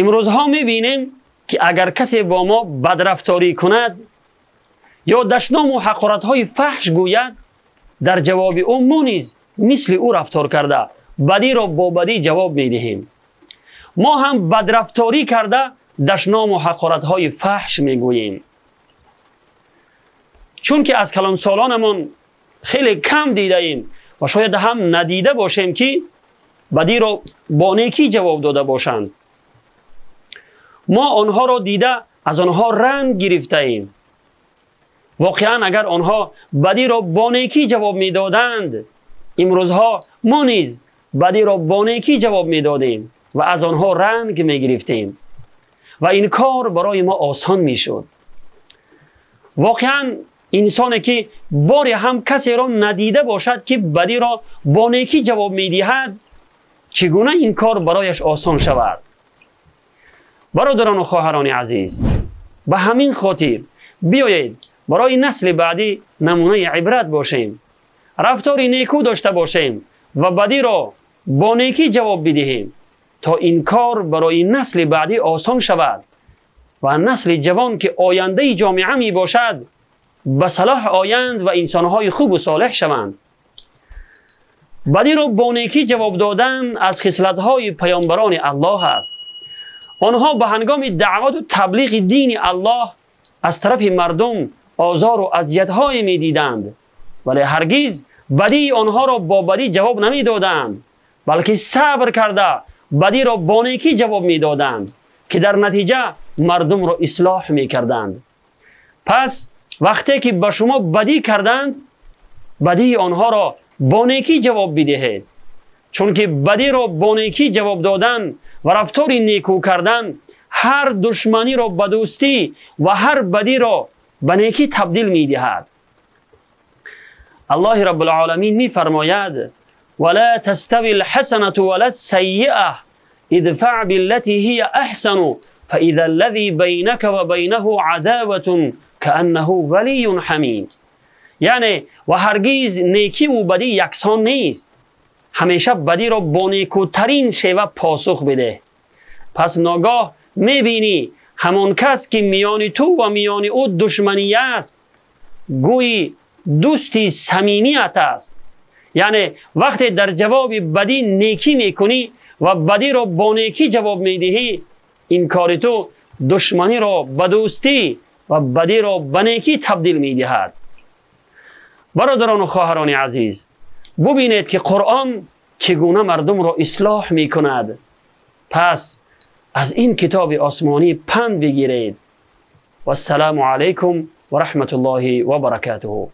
Имрӯзҳо мебинем, ки агар касе бо мо бадрафторӣ кунад ё дашному ҳақоратҳои фаҳш гӯяд, дар ҷавоби ӯ мо низ мисли ӯ рафтор карда, бадиро бо бадӣ ҷавоб медиҳем. Мо ҳам бадрафторӣ карда, дашному ҳақоратҳои фаҳш мегӯем, чунки аз калонсолонамон хеле кам дидаем ва шояд ҳам надида бошем, ки бадиро бо некӣ ҷавоб дода бошанд. Мо онҳоро дида, аз онҳо ранг гирифтаем. Воқеан, агар онҳо бадиро бо некӣ ҷавоб медоданд, имрӯзҳо мо низ бадиро бо некӣ ҷавоб медодем ва аз онҳо ранг мегирифтем ва ин кор барои мо осон мешуд. Воқеан, инсоне ки боре ҳам касеро надида бошад, ки бадиро бо некӣ ҷавоб медиҳад, чӣ гуна ин кор барояш осон шавад? Бародарону хоҳарони азиз, ба ҳамин хотир биёед, барои насли баъдӣ намунаи ибрат бошем, рафтори некӯ дошта бошем ва бадиро бо некӣ ҷавоб бидиҳем, то ин кор барои насли баъдӣ осон шавад ва насли ҷавон, ки ояндаи ҷомеа мебошад, ба салоҳ оянд ва инсонҳои хубу солеҳ шаванд. Бадиро бо некӣ ҷавоб додан аз хислатҳои паёмбарони Аллоҳ аст. Онҳо ба ҳангоми даъвату таблиғи дини Аллоҳ аз тарафи мардум озору азиятҳое медиданд, вале ҳаргиз бадии онҳоро бо бадӣ ҷавоб намедоданд, балки сабр карда, бадиро бо некӣ ҷавоб медоданд, ки дар натиҷа мардумро ислоҳ мекарданд. Пас вақте ки ба шумо бадӣ карданд, бадии онҳоро бо некӣ ҷавоб бидиҳед, чунки бадиро бо некӣ ҷавоб додан ва рафтори некӯ кардан ҳар душманиро ба дӯстӣ ва ҳар бадиро ба некӣ табдил медиҳад. Аллоҳи Раббулоламин мефармояд: ولا تستوي الحسنة ولا السيئة ادفع بالتي هي أحسن فإذا الذي بينك وبينه عداوة كأنه ولي حميم. Яъне ва ҳаргиз некиву бадӣ яксон нест. Ҳамеша бадиро бо некӯтарин шева посух бидеҳ, пас ногоҳ мебинӣ, ҳамон кас ки миёни ту ва миёни ӯ душманӣ аст, гӯӣ дӯсти самимият аст. Яъне вақте дар ҷавоби бадӣ некӣ мекунӣ ва бадиро бо некӣ ҷавоб медиҳӣ, ин кори ту душманиро ба дӯстӣ ва бадиро ба некӣ табдил медиҳад. Бародарону хоҳарони азиз, бубинед, ки Қуръон чӣ гуна мардумро ислоҳ мекунад. Пас аз ин китоби осмонӣ панд бигиред. Вассалому алайкум ва раҳматуллоҳи ва баракатуҳу.